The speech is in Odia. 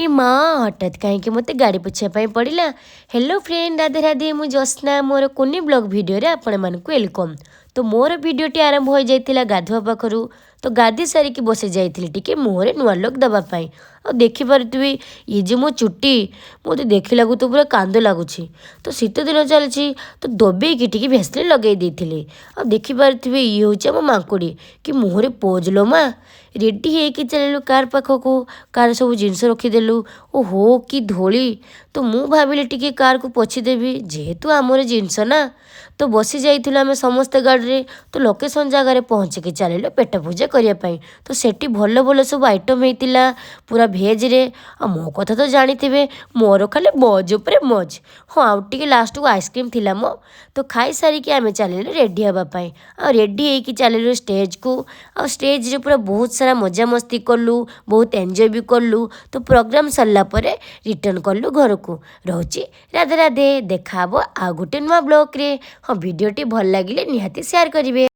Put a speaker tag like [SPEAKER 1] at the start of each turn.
[SPEAKER 1] ଏ ମା, ହଠାତ୍ କାହିଁକି ମୋତେ ଗାଡ଼ି ପୋଛିବା ପାଇଁ ପଡ଼ିଲା? Hello friend, Radhe Radhe. ମୁଁ ଜସ୍ନା, ମୋର କୁନି ବ୍ଲଗ୍ ଭିଡ଼ିଓରେ ଆପଣମାନଙ୍କୁ welcome. ତ ମୋର ଭିଡ଼ିଓଟି ଆରମ୍ଭ ହୋଇଯାଇଥିଲା ଗାଧୁଆ ପାଖରୁ। ତ ଗାଧୋଇ ସାରିକି ବସି ଯାଇଥିଲି ଟିକେ ମୁହଁରେ ନୂଆ ଲୁକ୍ ଦେବା ପାଇଁ। ଆଉ ଦେଖିପାରୁଥିବେ, ଇଏ ଯେ ମୋ ଚୁଟି, ମୋତେ ଦେଖିଲାକୁ ତ ପୁରା କାନ୍ଦ ଲାଗୁଛି। ତ ଶୀତ ଦିନ ଚାଲିଛି, ତ ଦବେଇକି ଟିକେ ଭେସଲିନ୍ ଲଗେଇ ଦେଇଥିଲି। ଆଉ ଦେଖିପାରୁଥିବେ, ଇଏ ହେଉଛି ଆମ ମାଙ୍କୁଡ଼ି, କି ମୁହଁରେ ପୋଜ୍ ଲୋ ମା। ରେଡ଼ି ହେଇକି ଚାଲିଲୁ କାର୍ ପାଖକୁ। କାର୍ ସବୁ ଜିନିଷ ରଖିଦେଲୁ। ଓହୋ, କି ଧୂଳି! ତ ମୁଁ ଭାବିଲି ଟିକେ କାର୍କୁ ପୋଛିଦେବି, ଯେହେତୁ ଆମର ଜିନିଷ ନା। ତ ବସି ଯାଇଥିଲୁ ଆମେ ସମସ୍ତେ ଗାଡ଼ିରେ। ତ ଲୋକେସନ୍ ଜାଗାରେ ପହଞ୍ଚିକି ଚାଲିଲୁ ପେଟ ପୂଜା କରିବା ପାଇଁ। ତ ସେଠି ଭଲ ଭଲ ସବୁ ଆଇଟମ୍ ହେଇଥିଲା ପୁରା ଭେଜ୍ରେ। ଆଉ ମୋ କଥା ତ ଜାଣିଥିବେ, ମୋର ଖାଲି ମଜ୍ ଉପରେ ମଜ୍। ହଁ, ଆଉ ଟିକେ ଲାଷ୍ଟକୁ ଆଇସ୍କ୍ରିମ୍ ଥିଲା ମ। ତ ଖାଇସାରିକି ଆମେ ଚାଲିଲୁ ରେଡ଼ି ହେବା ପାଇଁ। ଆଉ ରେଡ଼ି ହେଇକି ଚାଲିଲୁ ଷ୍ଟେଜ୍କୁ। ଆଉ ଷ୍ଟେଜ୍ରେ ପୁରା ବହୁତ ସାରା ମଜାମସ୍ତି କଲୁ, ବହୁତ ଏନ୍ଜୟ ବି କଲୁ। ତ ପ୍ରୋଗ୍ରାମ୍ ସରିଲା ପରେ ରିଟର୍ନ କଲୁ ଘରକୁ। ରହୁଛି, ରାଧେ ରାଧେ। ଦେଖା ହେବ ଆଉ ଗୋଟେ ନୂଆ ବ୍ଲଗ୍ରେ। ହଁ, ଭିଡ଼ିଓଟି ଭଲ ଲାଗିଲେ ନିହାତି ସେୟାର କରିବେ।